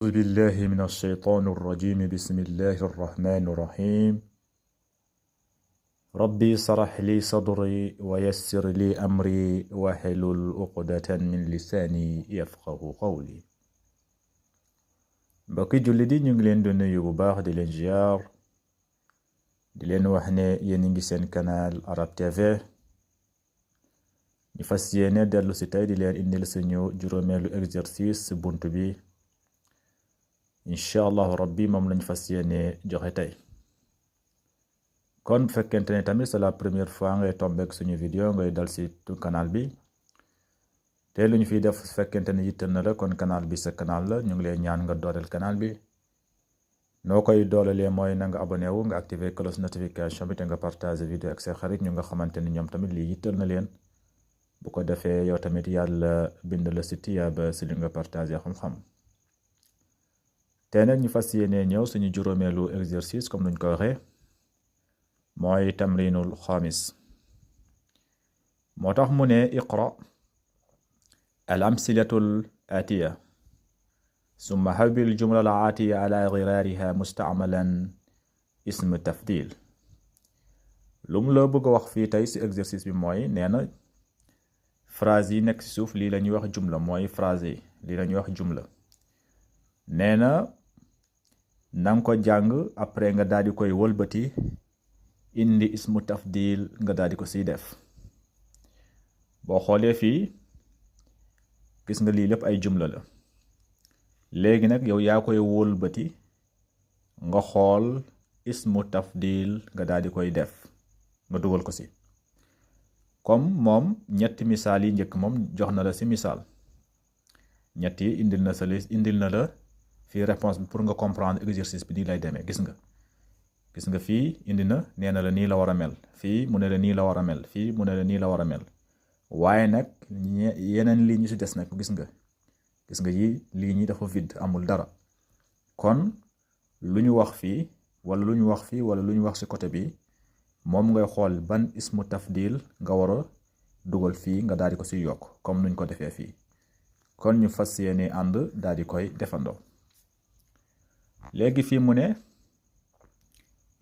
أعوذ بالله من الشيطان الرجيم بسم الله الرحمن الرحيم ربي اشرح لي صدري ويسر لي أمري واحلل عقدة من لساني يفقه قولي mbokki julli di ñu ngi leen di nuyu bu baax di leen ziar di leen wax ne yéen ngi seen canal Arab TV ñu fas yéene dellu si tey di leen indil suñu juróomeelu exercice bunt bi incha allahu rabbi moom lañ fas yéene joxe tey kon bu fekkente ne tamit c'est la première fois ngay tombeek suñu vidéo ngay dal si canal bi te lu ñu fiy def su fekkente ne yittal na la kon canal bi sa canal la ñu ngi lay ñaan nga dooleel canal bi noo koy doolelee mooy na nga abonné wu nga activer cloche notification bi te nga partager vidéo ak sa xarit ñu nga xamante ni ñoom tamit lii yittal na leen bu ko defee yow tamit yàlla bind la si tiyaaba si li nga partager xam-xam te nag ñu fas yéene ñëw suñu juróomeelu exercice comme nuñ ko waxee mooy tamrinul xaamis moo tax mu ne iqra al amsilatul atiya summa habil jumla al atiya ala ghirariha musta'malan ism tafdil lum la bëgg a wax fii tey si exercice bi mooy nee na phrase yi nekk si suuf lii la ñuy wax jumla mooy phrase yi lii la ñuy wax jumla nee na nanga ko jàng après nga daal di koy wëlbati indi ismu tafdil nga daal di ko siy def boo xoolee fii gis nga lii lépp ay jumla la léegi nag yow yaa koy wëlbati nga xool ismu tafdil nga daal di koy def nga dugal ko si comme moom ñetti misaal yi njëkk moom jox na la si misaal ñetti indil na la fii réponse bi pour nga comprendre exercice bi nii lay demee gis nga fii indi na nee na la nii la war a mel fii mu ne la nii la war a mel fii mu ne la nii la war a mel waaye nag yeneen lii ñu si des nag gis nga yi lii ñi dafa vide amul dara kon lu ñu wax fii wala lu ñu wax fii wala lu ñu wax si côté bi moom ngay xool ban ismu tafdil nga war a dugal fii nga daal di ko si yokk comme nuñ ko defee fii kon ñu fas yéene ànd daal di koy defandoo léegi fii mu ne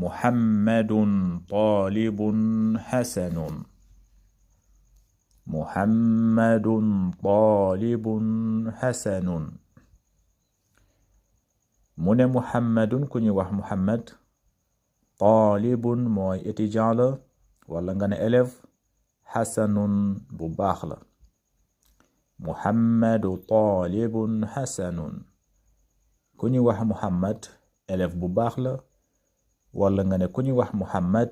muhammadun talibun hasanun muhammadun talibun hasanun mu ne muhammadun ku ñuy wax muhammad talibun mooy étudiant la wala nga ne élève hasanun bu baax la muhammadu talibun hasanun ku ñuy wax muhammad élève bu baax la wala nga ne ku ñuy wax muhammad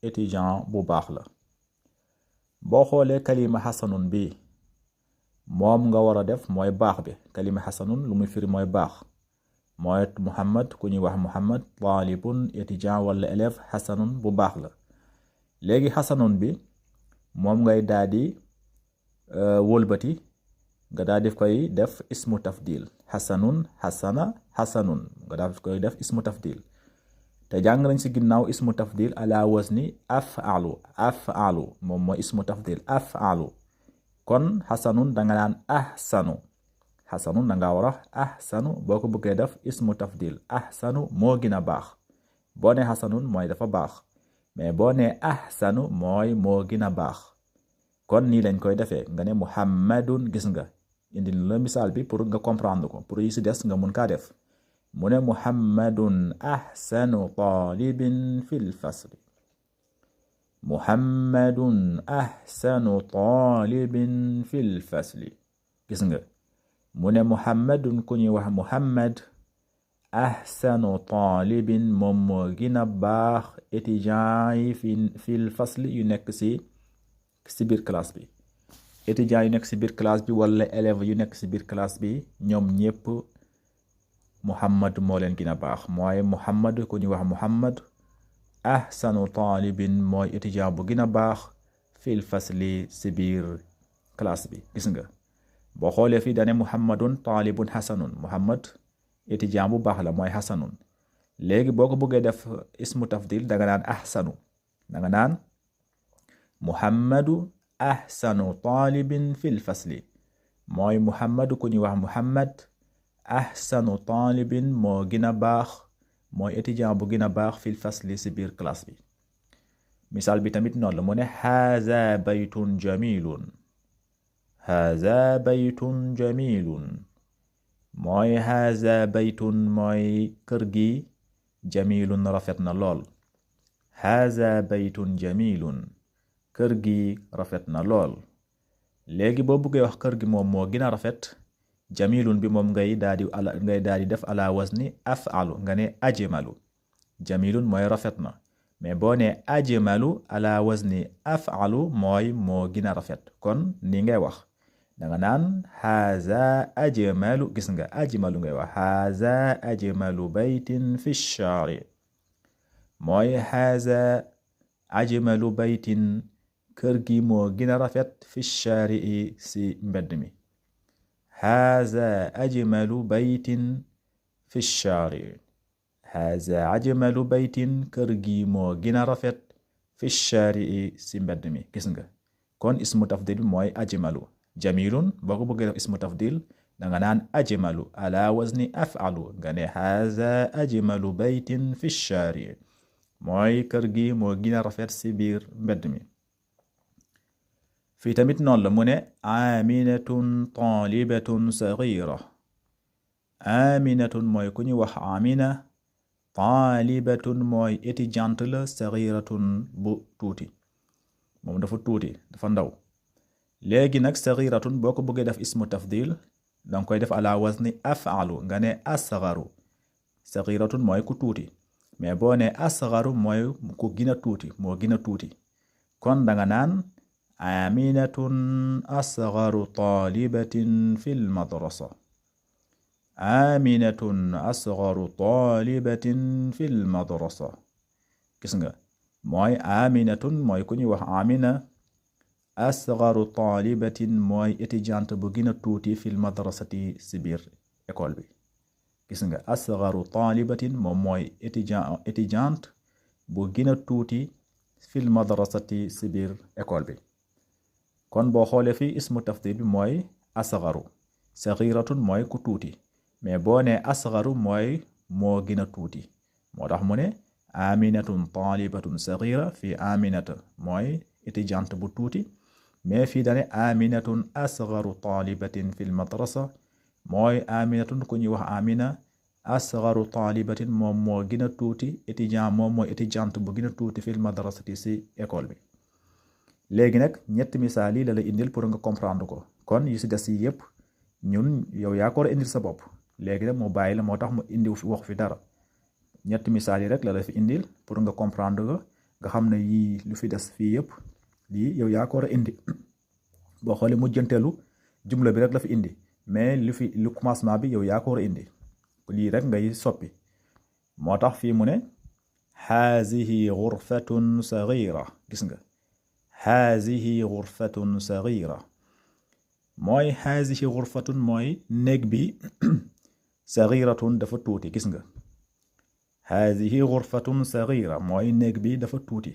étudiant bu baax la boo xoolee kalima hasanun bi moom nga war a def mooy baax bi kalima hasanun lu muy firi mooy baax mooy muhammad ku ñuy wax muhammad talibun étudiant wala élève hasanun bu baax la léegi hasanun bi moom ngay daal di wëlbati nga daal di koy def ismu tafdil hasanun hasana hasanun nga daal di koy def ismu tafdil te jàng nañ si ginnaaw ismu tafdil ala wazni af'alu moom mooy ismu tafdil af'alu kon hasanun danga naan ahsanu hasanun danga war a ahsanu boo ko bëggee def ismu tafdil ahsanu moo gën a baax boo ne hasanun mooy dafa baax mais boo ne ahsanu mooy moo gën a baax kon nii lañ koy defee nga ne muhammadun gis nga indi la misaal bi pour nga comprendre ko pour yi si des nga mun kaa def mu ne muhammadun ahsanu talibin fil fasli muhammadun ahsanu talibin fil fasli gis nga mu ne muhammadun ku ñuy wax muhammad ahsanu talibin moom moo gën a baax étudiant yi fil fasli yu nekk si biir classe bi étudiant yu nekk si biir classe bi wala élève yu nekk si biir classe bi ñoom ñépp muhammad moo leen gën a baax mooy muhammad ku ñuy wax muhammad ahsanu talibin mooy étudiant bu gën a baax fil fasli si biir classe bi gis nga boo xoolee fii dane muhammadun talibun hasanun muhammad étudiant bu baax la mooy hasanun léegi boo ko bëggee def ismu tafdil danga naan ahsanu danga naan muhammadu ahsanu talibin fil fasli mooy muhammadu ku ñuy wax muhammad ahsanu talibin moo gën a baax mooy étudiant bu gën a baax fil fasli si biir classe bi. misaal bi tamit noonu la mu ne haza baytun jamilun haza baytun jamilun mooy haza baytun mooy kër gi jamilun rafet na lool haza baytun jamilun kër gi rafet na lool. léegi boo bëggee wax kër gi moom moo gën a rafet jamilun bi moom ngay daal di def ala wazni af'alu nga ne ajmalu jamilun mooy rafet na mais boo ne ajmalu ala wazni af'alu mooy moo gën a rafet kon ni ngay wax danga naan haza ajmalu gis nga ajmalu ngay wax haza ajmalu baytin fi shari mooy haza ajmalu baytin kër gi moo gën a rafet fi shari si mbedd mi haza ajmalu baytin fi shari haza ajmalu baytin kër gi moo gën a rafet fi shari si mbedd mi gis nga kon ismu tafdil bi mooy ajmalu jamilun boo ko bëggee def ismu tafdil danga naan ajmalu ala wazni af'alu nga ne haza ajmalu baytin fi shari mooy kër gi moo gën a rafet si biir mbedd mi. fii tamit noonu la mu ne aminatun talibatun sagira aminatun mooy ku ñu wax amina talibatun mooy étudiante la sagiratun bu tuuti moom dafa tuuti dafa ndaw. léegi nag sagiratun boo ko bëggee def ismu tafdil danga koy def ala wazni af'alu nga ne asgaru sagiratun mooy ku tuuti mais boo ne asgaru mooy ku gën a tuuti moo gën a tuuti kon danga naan aminatun asgaru talibatin fil madrasa aminatun asgaru talibatin fil madrasa gis nga mooy aminatun mooy ku ñuy wax amina asgaru talibatin mooy étudiante bu gën a tuuti fil madrasati si biir école bi gis nga asgaru talibatin moom mooy étudiante bu gën a tuuti fil madrasati si biir école bi. kon boo xoolee fii ismu tafdil bi mooy asgaru sagiratun mooy ku tuuti mais boo ne asgaru mooy moo gën a tuuti moo tax mu ne aminatun talibatun sagira fii aminata mooy étudiante bu tuuti mais fii dane aminatun asgaru talibatin fil madrasa mooy aminatun ku ñuy wax amina asgaru talibatin moom moo gën a tuuti étudiant moom mooy étudiante bu gën a tuuti fil madrasati si école bi. léegi nag ñetti misaal yi la la indil pour nga comprendre ko kon yu si des yi yëpp ñun yow yaa ko war a indil sa bopp léegi nag mu bàyyi la moo tax mu indi wax fi dara ñetti misaal yi rek la la fi indil pour nga comprendre ko nga xam ne yii lu fi des fii yëpp lii yow yaa ko war a indi boo xoolee mujjanteelu jumla bi rek la fi indi mais lu commencement bi yow yaa ko war a indi lii rek ngay soppi moo tax fii mu ne hazihi ghurfatun saghira gis nga hazihi ghurfatun saghira mooy hazihi ghurfatun mooy néeg bi saghiratun dafa tuuti gis nga hazihi ghurfatun saghira mooy néeg bi dafa tuuti.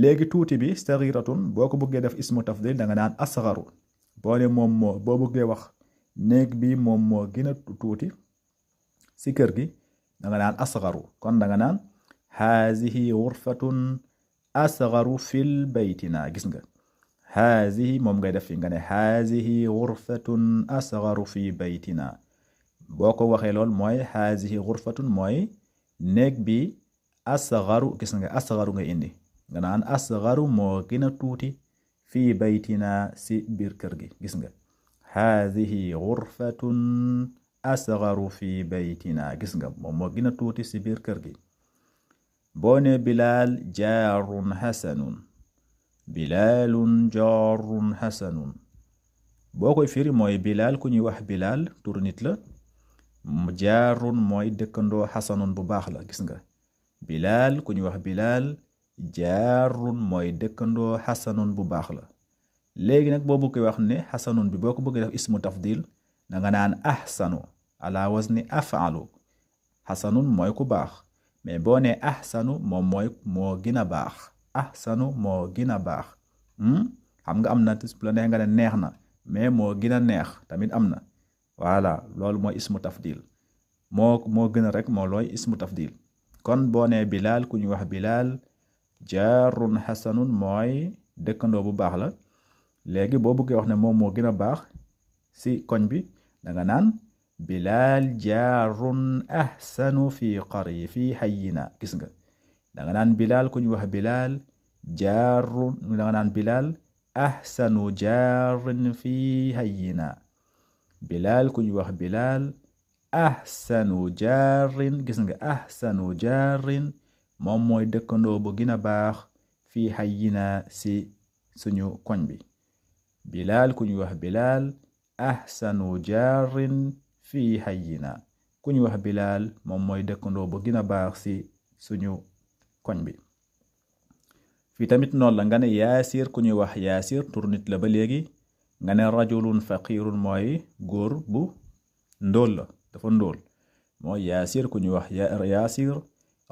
léegi tuuti bi saghiratun boo ko bëggee def ismu tafdil da nga naan asgharu boo ne moom moo boo bëggee wax néeg bi moom moo gën a tuuti si kër gi da nga naan asgharu kon da nga naan hazihi ghurfatun asgharu fil baytina gis nga hazihi moom ngay def fi nga ne hazihi ghurfatun asgharu fi baytina boo ko waxee lool mooy hazihi ghurfatun mooy néeg bi asgharu gis nga asgharu nga indi nga naan asgharu moo gën a tuuti fii baytina si biir kër gi gis nga hazihi ghurfatun asgharu fi baytina gis nga moom moo gën a tuuti si biir kër gi. boo ne bilaal jaarun hasanun bilaalun jaarun hasanun boo koy firi mooy bilaal ku ñuy wax bilaal turu nit la jaarun mooy dëkkandoo hasanun bu baax la gis nga bilaal ku ñuy wax bilaal jaarun mooy dëkkandoo hasanun bu baax la. léegi nag boo bëggee wax ne hasanun bi boo ko bëggee def ismu tafdil da nga naan ahsanu ala wazni af'alu hasanun mooy ku baax mais boo nee ahsanu moom mooy moo gën a baax ahsanu moo gën a baax xam nga am na bu la neex nga ne neex na mais moo gën a neex tamit am na voilà loolu mooy ismu tafdil moo gën a rek moo looy ismu tafdil kon boo nee Bilal ku ñu wax Bilal jaarun xasanun mooy dëkkandoo bu baax la léegi boo bëggee wax ne moom moo gën a baax si koñ bi danga naan Bilal jaarun ahsanu fi hayyina gis nga danga naan Bilal ku ñu wax Bilal jaarun danga naan Bilal ahsanu jaarin fi hayyina Bilal ku ñu wax Bilal ahsanu jaarin gis nga ahsanu jaarin moom mooy dëkkandoo bu gën a baax fii hayyina si suñu koñ bi Bilal ku ñu wax Bilal ahsanu jaarin fii hayyina ku ñu wax Bilal moom mooy dëkkandoo bu gën a baax si suñu koñ bi fii tamit noonu la nga ne Yaasir ku ñuy wax Yaasir tur nit la ba léegi nga ne rajulun faqirun mooy góor bu ndóol la dafa ndóol mooy Yaasir ku ñuy wax Yaasir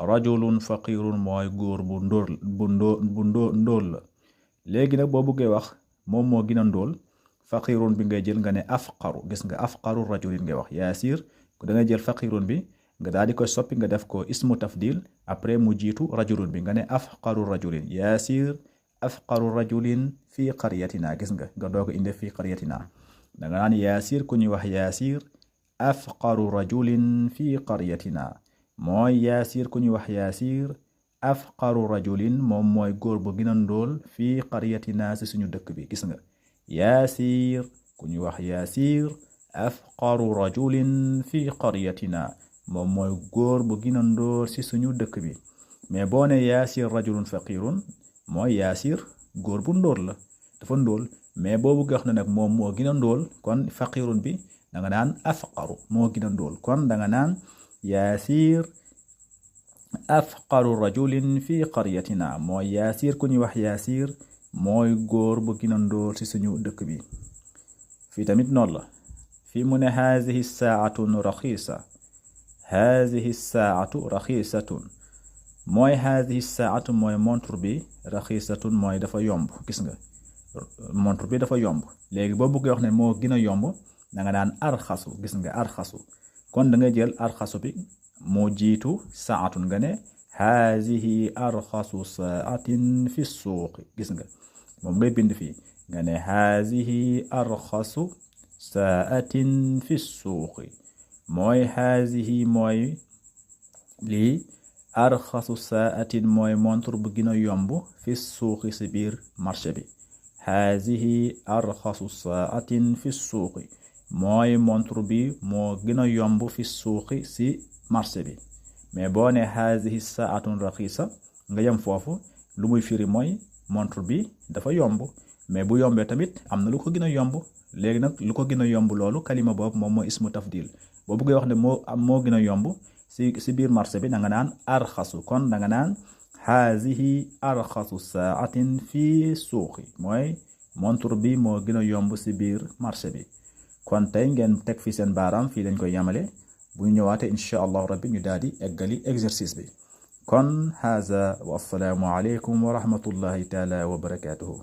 rajulun faqirun mooy góor bu ndóol la léegi nag boo bëggee wax moom moo gën a ndóol faqirun bi ngay jël nga ne afqaru gis nga afqaru rajulin ngay wax Yaasir ku da ngay jël faqirun bi nga daal di koy soppi nga def ko ismu tafdil après mu jiitu rajulun bi nga ne afqaru rajulin Yaasir afqaru rajulin fii qaryatina gis nga doog a indi fii qaryatina danga naan Yaasir ku ñuy wax Yaasir afqaru rajulin fii qaryatina mooy Yaasir ku ñuy wax Yaasir afqaru rajulin moom mooy góor bu gën a ndóol fii qaryatina si suñu dëkk bi gis nga Yaasir ku ñuy wax Yaasir afqaru rajulin fii qaryatina moom mooy góor bu gën a ndóol si suñu dëkk bi mais boo ne Yaasir rajulun faqirun mooy Yaasir góor bu ndóol la dafa ndóol mais boo bëgg wax ne nag moom moo gën a ndóol kon faqirun bi danga naan afqaru moo gën a ndóol kon danga naan Yaasir afqaru rajulin fi qaryatina mooy Yaasir ku ñuy wax Yaasir mooy góor bu gën a ndóol si suñu dëkk bi fii tamit noonu la fii mu ne haadihi saatun raxiisa haadihi saatu raxiisatun mooy haadihi saatu mooy montre bi raxiisatun mooy dafa yomb gis nga montre bi dafa yomb léegi boo bëggee wax ne moo gën a yomb danga naan arxasu gis nga arxasu kon da ngay jël arxasu bi moo jiitu saatun nga ne haadihi arxasu saatin fi suuqi gis nga moom ngay bind fii nga ne haadihi arxasu saatin fi suuqi mooy haadihi mooy lii arxasu saatin mooy montre bu gën a yomb fi suuqi si biir marché bi haadihi arxasu saatin fi suuqi mooy montre bi moo gën a yomb fi suuqi si marché bi mais boo ne haadihi saatun raxiisa nga yem foofu lu muy firi mooy montre bi dafa yomb mais bu yombee tamit am na lu ko gën a yomb léegi nag lu ko gën a yomb loolu kalima boobu moom mooy ismu tafdil boo bëggee wax ne moo gën a yomb si biir marché bi da nga naan arxasu kon da nga naan haadihi arxasu saatin fii suuqi mooy montre bi moo gën a yomb si biir marché bi kon tey ngeen teg fi seen baaraam fii lañ koy yamale bu ñu ñëwaatee incha allahu rabbi ñu daal di eggali exercice bi kon haza wa assalaamu aleykum wa rahmatullahi taala wa barakatuhu